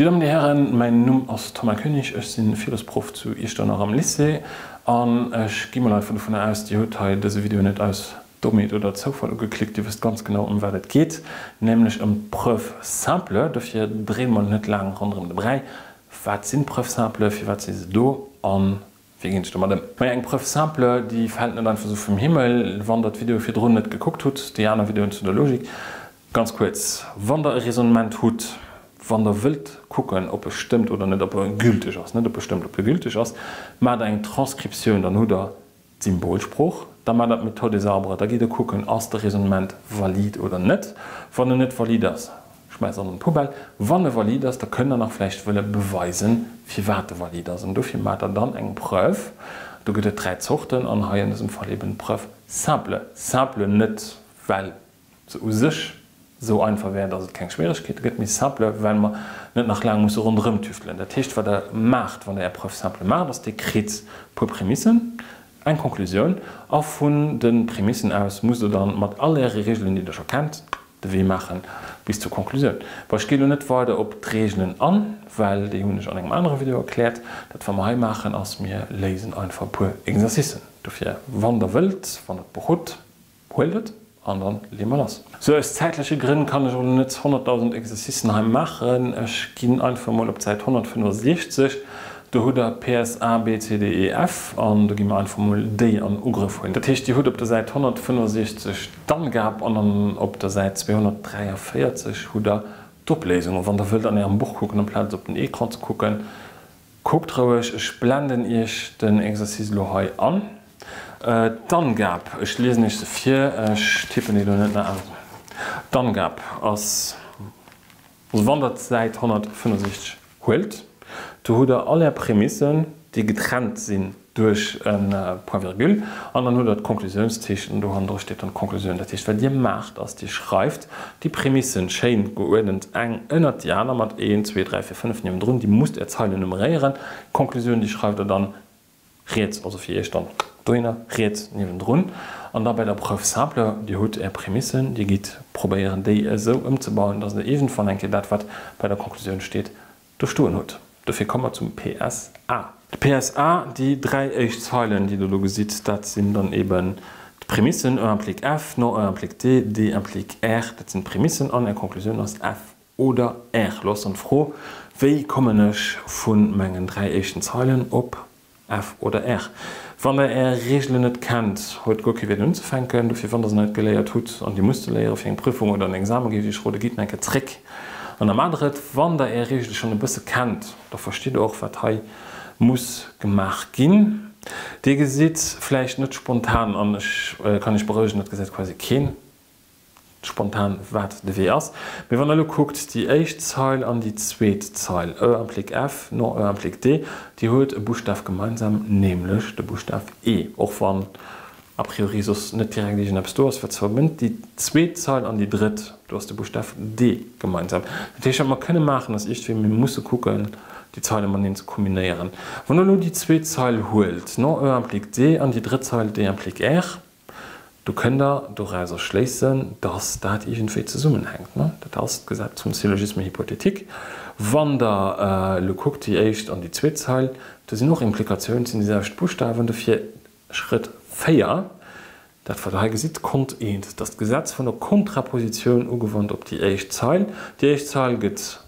Dir Dammen, Dir Hären, mäin Numm ass Thomas Koenig, ech si Philosproff zu Iechternach am Lycée an ech gi mol einfach dovunner aus, Dir hutt hei dëse Video net aus Dommheet oder Zoufall ugeklickt, Dir wësst ganz genau ëm wat et geet, nämlech ëm d'Preuve simple. Dofir dréine mer net laang ronderëm de Bräi. Wat sinn d'Preuves simples, firwat si se do an Wéi ginn ech domat ëm? Maja, eng Preuve simple, déi fält net einfach sou vum Himmel. Wann der d'Videoe virdrun net gekuckt hutt, déi aner Videoen zu der Logik, ganz kuerz, Wann der e Raisonnement hutt, wann der wëllt kucken, ob e stëmmt oder net, ob e gülteg ass, net ob e stëmmt, ob e gülteg ass, maacht der eng Transkriptioun, dann hutt der d'Symbolsprooch, da maacht der d'Méthode des arbres, da gitt der kucken, ass de Raisonnement valid oder net. Wann en net valid ass, schmäisst en an d'Poubelle. Wann e valid ass, da kënnt der nach vläicht wëlle beweisen, firwat e valid ass. An dofir maacht der dann eng Preuve. Do gëtt et 3 Zorten, an hei an dësem Fall eben d'Preuve simple. Simple net well se u sech esou einfach wär, dass et keng Schwieregkeete gëtt, mee simple, well mer net nach laang musse ronderëmtüftelen. Dat heescht, wat Der maacht, wann Der Är Preuve simple maacht, ass, Dir kritt e puer Prämissen, eng Konklusioun, a vun de Prämissen aus musst Der dann mat all Äre Regeln, déi Der scho kennt, de Wee maache bis zur Konklusioun. Bon, ech gi elo net weider op d'Regeln an, well déi hunn ech an engem anere Video erkläert. Dat, wat mer hei maachen, ass, mir léisen einfach e puer Exercicen. Dofir, wann Der wëllt, wann Der d'Buch hutt, Huelt et an dann leeë mer lass. Sou, aus zäitleche Grënn kann ech och elo net 100.000 Exercicen hei maachen. Ech ginn einfach mol op d'Säit 165. Do hutt der PS A, B, C, D, E, F an do gi mer einfach mol déi an Ugrëff huelen. Dat heescht, Dir hutt op der Säit 165 d'Angab an an op der Säit 243 hutt der d'Opléisung. A wann der wëllt an Ärem Buch kucken amplaz op den Ecran ze kucken, Kuckt roueg, ech blenden iech den Exercice elo hei an. D'Angab, ech liesen iech se vir, ech tippen déi elo net nach aus. D'Angab ass, also wann der d'Säit 165 huelt, do hutt der all är Prämissen, déi getrennt sinn duerch e Point-virgule, an dann hutt der d'Konklusiounszeechen an do hannendru steet dann d'Konklusioun. Dat heescht, wat Dir maacht, ass, Dir schreift déi Prämissen schéin geuerdent eng ënnert déi aner mat een, zwee, dräi, véier, fënnef niewendrun. Dir musst Är Zeilen nummeréieren. D'Konklusioun, déi schreift Der dann riets, also fir Iech dann dohinner, riets niewendrun. An da bei der Preuve simple, Dir hutt Är Prämissen, Dir gitt probéieren, déi esou ëmzebauen, dass Der iergendwann eng Kéier dat, wat bei der Konklusioun steet, do stoen hutt. Dofir komme mer zum PSA. De PSA, déi dräi éischt Zeilen, déi Der do gesitt, dat sinn dann eben d'Prämissen, E implique F, non E implique D, D implique R, dat sinn d'Prämissen an Är Konklusioun ass F oder R. Lo ass dann d'Fro, Wéi kommen ech vu mengen dräi éischten Zeilen op F oder R. Wann der är Reegelen net kennt, huet guer kee Wäert unzefänken. Dofir, wann der se net geléiert hutt an dir musst se léiere fir eng Prüfung oder en Examen, géif ech iech roden, gitt nach eng Kéier zréck an da maacht der et. Wann der är Reegele schonn e bësse kennt, da verstitt der och, wat hei muss gemaach ginn. Dir gesitt vläicht net spontan, an ech kann iech berouegen, dat gesäit quasi keen, spontan wat de Wee ass. Mee wann der elo kuckt, déi éischt Zeil an déi zweet Zeil, e implique F, non e implique D, déi huet e Buschtaf gemeinsam, nämlech de Buschtaf E, och wann a priori soss net direkt iergendeppes do ass, wat se verbënnt. Déi zweet Zeil an déi drëtt, do ass de Buschtaf D gemeinsam. Dat heescht, wat mer kënne maachen, ass iergendwéi, mir musse kucken, déi Zeile mateneen ze kombinéieren. Wann der elo déi zweet Zeil huelt, non e implique D, an déi drëtt Zeil, D implique R, Do kënnt Der dorauser schléissen, dass dat iergendwéi zesummenhänkt. Dat ass d'Gesetz vum Syllogisme hypothétique. Wann Der elo kuckt, déi éischt an déi zweet Zeil, do sinn och Implikatiounen, et sinn déi selwecht Buschtawen. Dofir Schrëtt 4, dat wat Der hei gesitt, Kont eent, dat ass d'Gesetz vun der Kontrapositioun ugewannt op déi éischt Zeil. Déi éischt Zeil gëtt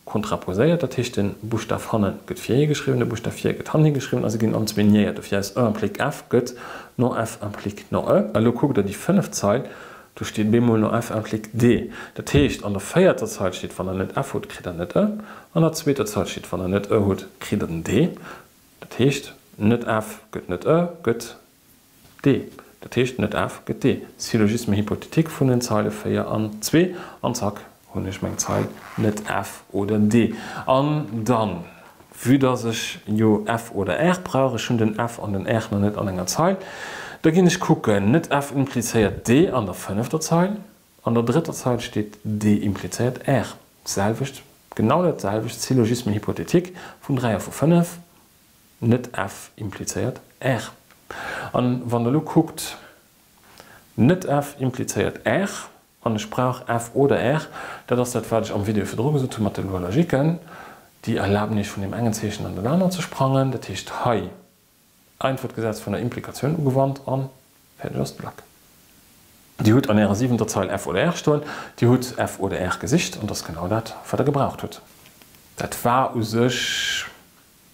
Kontraposéiert, dat heescht de Buschtaf hanne gëtt vir higeschriwwen, de Buschtaf vir gëtt hannen higeschriwwen a se ginn allenzwee niéiert. Dofir aus e implique f gëtt non f implique non e. Elo kuckt der déi fënneft Zeil, do steet bemol non f implique d. Dat heescht an der véierter Zeil steet wann der net f hutt, kritt der net e. An der zweeter Zeil steet wann der net e hutt, kritt der den d. Dat heescht net f gëtt net e gëtt D, dat heescht net F gëtt D, Syllogisme hypothétique vun den Zeile 4 an 2, an zack hunn ech meng Zeil net F oder D. An dann, vue dass ech jo F oder R brauch, ech hunn den F an den R nach net an enger Zeil, da ginn ech kucken, net F implizéiert D an der fënnefter Zeil, an der drëtter Zeil steet D implizéiert R, d'selwecht, genau dat selwecht Syllogisme hypothétique vun 3 a vu 5, Net F implizéiert R. An wann der elo kuckt, net F implizéiert R, an ech brauch F oder R, dat ass dat wat ech am Video virdru gesot hu mat de Loi logiquen. Déi erlaben Iech vun deem engen Zeechen an dat anert ze sprangen. Dat heescht hei einfach d'Gesetz vun der Implikatioun ugewannt an fäerdeg ass de Lack. Dir hutt an Ärer siwenter Zeil F oder R stoen. Dir hutt F oder R gesicht an dat ass genau dat, wat Der gebraucht hutt. Dat war u sech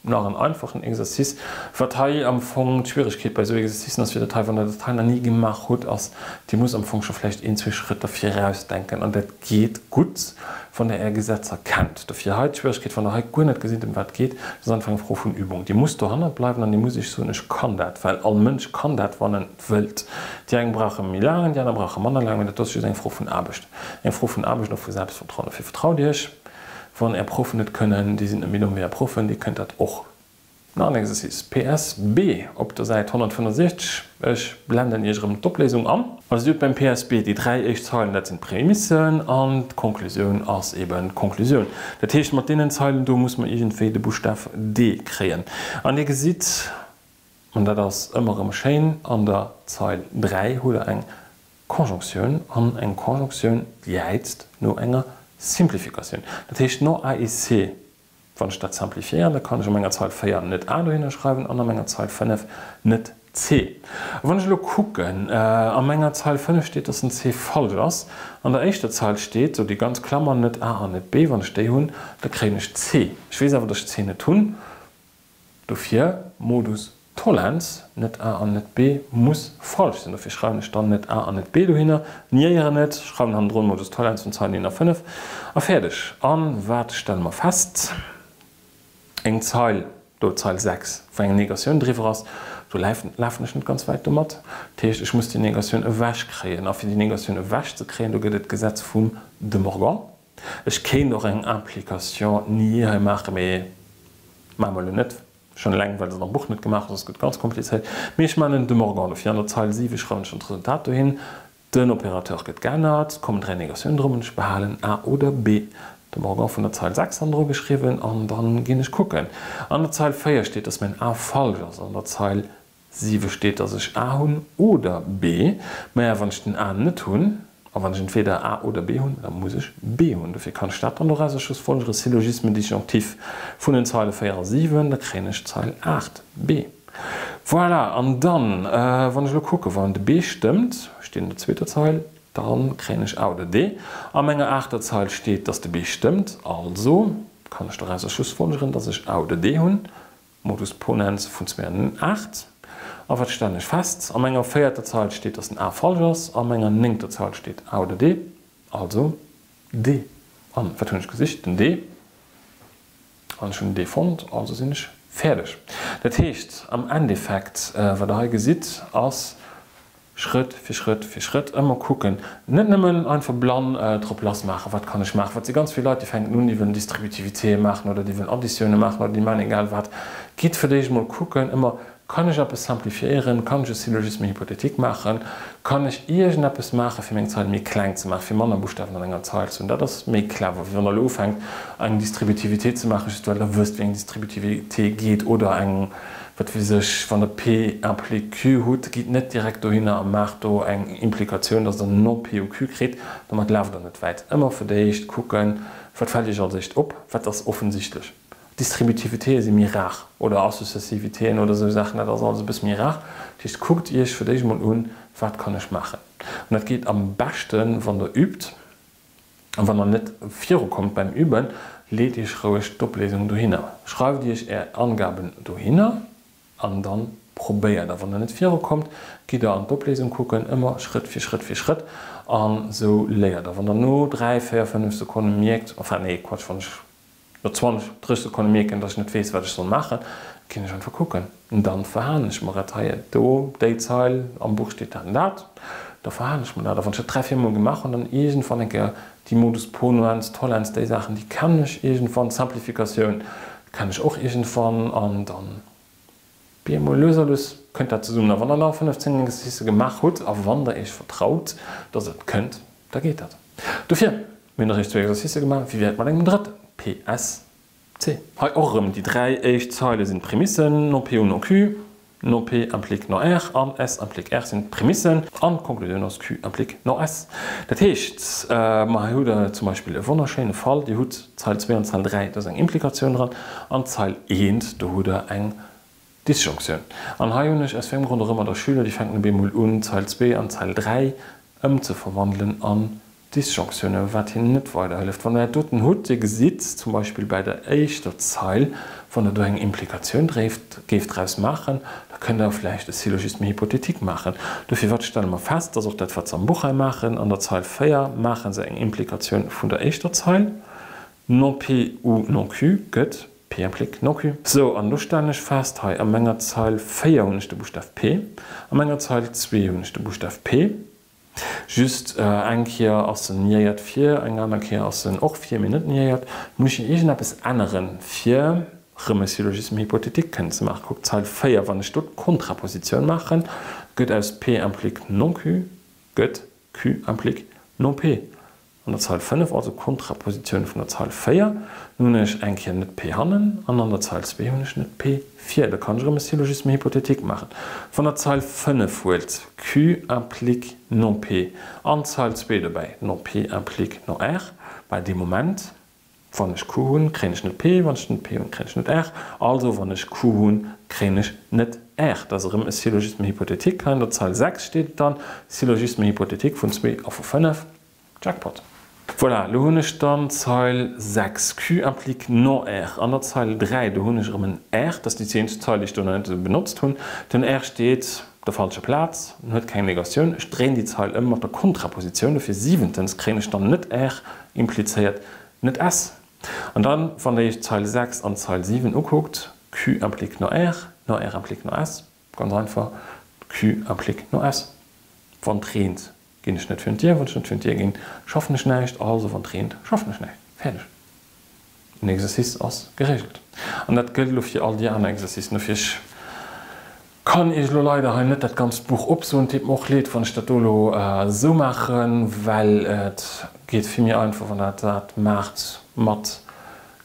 Nach en einfachen Exercice. Wat hei am Fong d'Schwieregkeet bei esou Exercicen ass, fir dat hei, wann Der dat hei nach ni gemaach hutt, ass, Dir musst am Fong scho vläicht een, zwee Schrëtt derviraus denken. An dat geet gutt, wann Der Är Gesetzer kennt. Dofir hei d'Schwieregkeet, wann Der hei guer net gesitt, ëm wat et geet, dat ass einfach eng Fro vun Übung. Dir musst dohannert bleiwen an Dir musst Iech soen, Ech kann dat, well all Mënsch kann dat, wann en et wëllt. Déi eng brauche méi laang, déi aner brauche manner laang, mä dat ass just eng Fro vun Aarbecht. Eng Fro vun Aarbecht a vu Selbstvertrauen. Dofir vertraut Iech. Wann Är Proffen et kënnen, déi sinn net méi domm wéi Är Proffen, Dir kënnt dat och. Nach en Exercice, PS B op der Säit 165. Ech blenden Iech erëm d'Opléisung an. Also Dir hutt beim PS B déi 3 éischt Zeilen, dat sinn d'Prämissen, an d'Konklusioun ass eben d'Konklusioun. Dat heescht, mat deenen Zeilen do muss mer iergendwéi de Buschtaf D kréien. An Dir gesitt, an dat ass ëmmer erëm schéin, an der Zeil 3 hutt Der eng Konjonktioun an eng Konjonktioun jäizt no enger Simplifikatioun. Dat heescht, no A et C, wann ech dat simplifiéieren, da kann ech a menger Zeil 4 net A dohinner schreiwen an a menger Zeil 5 net C. A wann ech elo kucken, a menger Zeil 5 steet, dass den C falsch ass, an der éischter Zeil steet, sou déi ganz Klammer, net A an net B, wann ech déi hunn, da kréien ech C. Ech weess awer, dass ech C net hunn. Dofir, Modus tollens, net A an net B muss falsch sinn. Dofir schreiwen ech dann net A an net B dohinner, niéieren et, schreiwen hannendrun Modus tollens vun Zeil 9 a 5 a fäerdeg. A wat stelle mer fest? Eng Zeil, do d'Zeil 6, wou eng Negatioun driwwer ass, do lafen ech net ganz wäit domat. Dat heescht, ech muss déi Negatioun ewechkréien. A fir déi Negatioun ewechzekréien, do gëtt et d'Gesetz vum De Morgan. Ech kéint och eng Implication niée hei maachen, mee maache mer elo net, schonn eleng well se et am Buch net gemaach hu, soss gëtt et ganz komplizéiert. Mee ech maachen en De Morgan dofir. An der Zeil 7 schreiwen ech dann d'Resultat dohin, Den Opérateur gëtt geännert, et kommen 3 Negatiounen drëm an ech behalen A oder B. De Morgan vun der Zeil 6 hannendru geschriwwen an dann ginn ech kucken. An der Zeil 4 steet, dass mäin A falsch ass. An der Zeil 7 steet, dass ech A hunn oder B. Maja, wann ech den A net hunn, a wann ech entweder A oder B hunn, da muss ech B hunn. Dofir kann ech dat dann dorausser schlussfolgere, Syllogisme disjonctif vun den Zeile 4 a 7, da kréien ech d'Zeil 8, B. Voilà, an dann, wann ech elo kucken, wann de B stëmmt, steet an der zweeter Zeil, da kréien ech A oder D. A menger aachter Zeil steet, dass de B stëmmt, also kann ech dorausser schlussfolgeren, dass ech A oder D hunn. Modus ponens vun 2 an 8. A wat stellen ech fest? A menger véierter Zeil steet, dass den A falsch ass. A menger néngter Zeil steet A oder D. Also D. An wat hunn ech gesicht? Den D. An ech hunn den D fonnt, also sinn ech fäerdeg. Dat heescht am Endeffekt, wat Der hei gesitt, ass, Schrëtt fir Schrëtt fir Schrëtt ëmmer kucken, net nëmmen einfach blann drop lass maachen, wat kann ech maachen, wat si ganz vill Leit, déi fänken un, déi wëllen Distributivitéë maachen oder déi wëllen Additioune maachen oder déi maachen egal wat. Gitt fir d'éischt emol kucken ëmmer, kann ech eppes simplifiéieren, kann ech e Syllogisme hypothétique maachen, kann ech iergendeppes maachen, fir meng Zeil méi kleng ze maachen, fir manner Buschtawen an enger Zeil ze hunn. Dat ass méi clever, wéi wann Der elo ufänkt eng Distributivité ze maachen, just well Der wësst, wéi eng Distributivité geet oder eng Wat weess ech, wann der P implique Q hutt, gitt net direkt dohinner a maacht do eng Implikatioun, dass der non P ou Q kritt. Domat laaft der net wäit. Ëmmer fir d'éischt kucken, wat fält iech als éischt op, wat ass offensichtlech. Distributivitéë si méi rar oder Associativitéen oder esou Saachen, dat ass alles e bësse méi rar. Dat heescht, kuckt iech fir d'éischt emol un, wat kann ech maachen. An dat geet am beschten, wann der übt. An wann der net viru kommt beim Üben, leet iech roueg d'Opléisung dohinner. Schreift iech är Angaben dohinner an dann probéiert. A wann der net viru kommt, gitt der an d'Opléisung kucken, ëmmer Schrëtt fir Schrëtt fir Schrëtt an sou léiert der. Wann der no 3, 4, 5 Sekonne mierkt, enfin nee Quatsch, wann ech No 20, 30 Sekonne mierken, dass ech net weess, wat ech soll maachen, ginn ech einfach kucken. Dann verhalen ech mer et. Hei, do, déi Zeil, am Buch steet dat an dat. Da verhalen ech mer dat. A wann ech dat 3, 4 Mol gemaach hunn, dann iergendwann eng Kéier déi Modus ponens, tollens, déi Saachen, déi kennen ech iergendwann. D'Simplificatioun kennen ech och iergendwann. An dann, bemol, lues a lues kënnt dat zesummen. A wann der nach 15 Exercicë gemaach hutt a wann der iech vertraut, dass et kënnt, da geet dat. Dofir, Mir hunn eréischt zwéi Exercicë gemaach, wéi wär et mat engem drëtten? PSC. Hei och erëm, déi 3 éischt Zeile sinn d'Prämissen, non P ou non Q. Non P implique non R an S implique R sinn d'Prämissen an d'Konklusioun ass Q implique non S. Dat heescht, ma hei hutt Der zum Beispill e wonnerschéine Fall, Dir hutt d'Zeil 2 an d'Zeil 3, do ass eng Implikatioun dran, an d'Zeil 1, do hutt Der eng Disjonctioun. An hei hunn ech, aus wéi engem Grond och ëmmer, der Schüler, déi fänken op eemol un, d'Zeil 2 an d'Zeil 3 ëmzeverwandelen an Disjonctiounen, wat hinnen net weiderhëlleft. Wann Der dat doten hutt, Dir gesitt zum Beispill bäi der éischter Zeil, wann Der do eng Implikatioun dréift, géift draus maachen, da kënnt Der vläicht e Syllogisme hypothétique maachen. Dofir, wat stelle mer fest, ass och dat, wat se am Buch hei maachen, An der Zeil 4 maache se eng Implikatioun vun der éischter Zeil, non P ou non Q gëtt P implique non Q. Sou, an elo stellen ech fest, hei a menger Zeil 4 hunn ech de Buschtaf P, a menger Zeil 2 hunn ech de Buschtaf P, Just eng Kéier ass en niéiert vir, eng aner Kéier ass en och vir, mee net niéiert. Muss ech iergendeppes änneren, fir rëm e Syllogisme hypothétique kënnen ze maachen? Kuckt d'Zeil 4, Wann ech do d'Kontrapositioun maachen, gëtt aus P implique non Q gëtt Q implique non P. An der Zeil 5, also Kontrapositioun vun der Zeil 4, hunn ech eng Kéier net P hannen an an der Zeil 2 hunn ech net P vir. Da kann ech erëm e Syllogisme hypothétique maachen. Wann der d'Zeil 5 huelt, Q implique non P, an d'Zeil 2 dobäi, non P implique non R, bei deem Moment, wann ech Q hunn, kréien ech net P, wann ech net P hunn, kréien ech net R, also wann ech Q hunn, kréien ech net R. Dat ass erëm e Syllogisme hypothétique. Hei an der Zeil 6 steet et dann, Syllogisme hypothétique vun 2 a vu 5. Jackpot! Voilà, lo hunn ech dann d'Zeil 6, Q implique non R. An der Zeil 3, do hunn ech erëm en R, dat ass déi eenzeg Zeil, déi ech do nach net esou benotzt hunn. Den R steet op der falscher Plaz, en huet keng Negatioun. Ech dréin déi Zeil ëm mat der Kontrapositioun, dofir siwentens kréien ech dann net R implizéiert, net S. An dann, wann Der Iech d'Zeil 6 an d'Zeil 7 ukuckt, Q implique non R, non R implique non S, ganz einfach, Q implique non S. Wann et reent, Ginn ech net virun d'Dier, wann ech net virun d'Dier ginn, schaffen ech näischt, also wann et reent, schaffen ech näischt. Fäerdeg. Den Exercice ass geregelt. An dat gëllt elo fir all déi aner Exercicen. Dofir, ech kann Iech elo leider hei net dat ganzt Buch opsoen. Et deet mer och leed, wann ech dat do elo esou maachen, well et geet vill méi einfach, wann Der dat maacht mat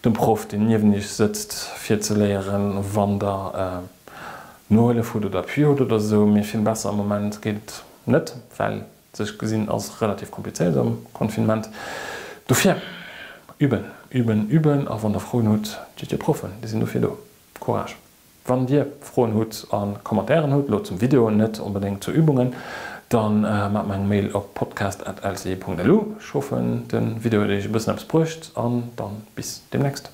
dem Proff, deen niewent Iech sëtzt, fir ze léieren, wann Der Nohëllef hutt oder Appui hutt oder esou. Mee vill besser am Moment geet et Net, well sech gesinn ass relativ komplizéiert am Confinement. Dofir, üben, üben, üben a wann der Froen hutt, gitt dir Proffen, déi sinn dofir do. Courage! Wann dir Froen hutt a Commentairen hutt, elo zum Video, net onbedéngt zu Übungen, dann maacht mer eng Mail op podcast at lce.lu. Ech hoffen den Video huet iech e bëssen eppes bruecht an dann bis demnächst.